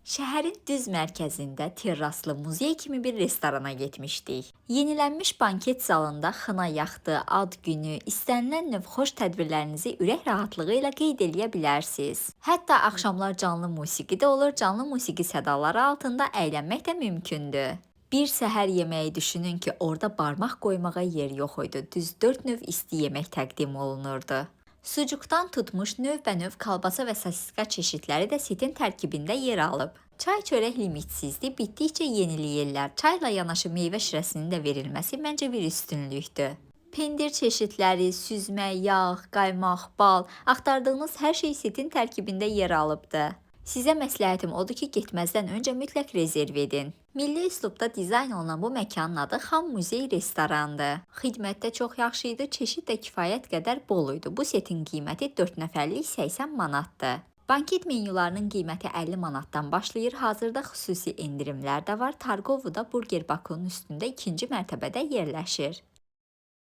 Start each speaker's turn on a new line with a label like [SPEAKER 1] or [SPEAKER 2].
[SPEAKER 1] Şəhərin düz mərkəzində terraslı muzey kimi bir restorana getmişdik. Yenilənmiş banket zalında xına yaxdı, ad günü, istənilən növ xoş tədbirlərinizi ürək rahatlığı ilə qeyd eləyə bilərsiniz. Hətta axşamlar canlı musiqi də olur, canlı musiqi sədaları altında əylənmək də mümkündür. Bir səhər yeməyi düşünün ki, orada barmaq qoymağa yer yox idi. Düz 4 növ isti yemək təqdim olunurdu. Sucukdan tutmuş növbənöv kalbasa və sosiska çeşidləri də setin tərkibində yer alıb. Çay çörək limitsizdir, bitdikcə yeniləyirlər. Çayla yanaşı meyvə şirəsinin də verilməsi məncə bir üstünlükdür. Pendir çeşidləri, süzmə, yağ, qaymaq, bal, axtardığınız hər şey setin tərkibində yer alıbdı. Sizə məsləhətim odur ki, getməzdən öncə mütləq rezerv edin. Milli üslubda dizayn olunan bu məkanın adı Xam Muzey Restorandır. Xidmət də çox yaxşı idi, çeşid də kifayət qədər bol idi. Bu setin qiyməti 4 nəfərlik 80 manatdır. Banket menyularının qiyməti 50 manatdan başlayır. Hazırda xüsusi endirimlər də var. Targovuda Burger Bakunun üstündə ikinci mərtəbədə yerləşir.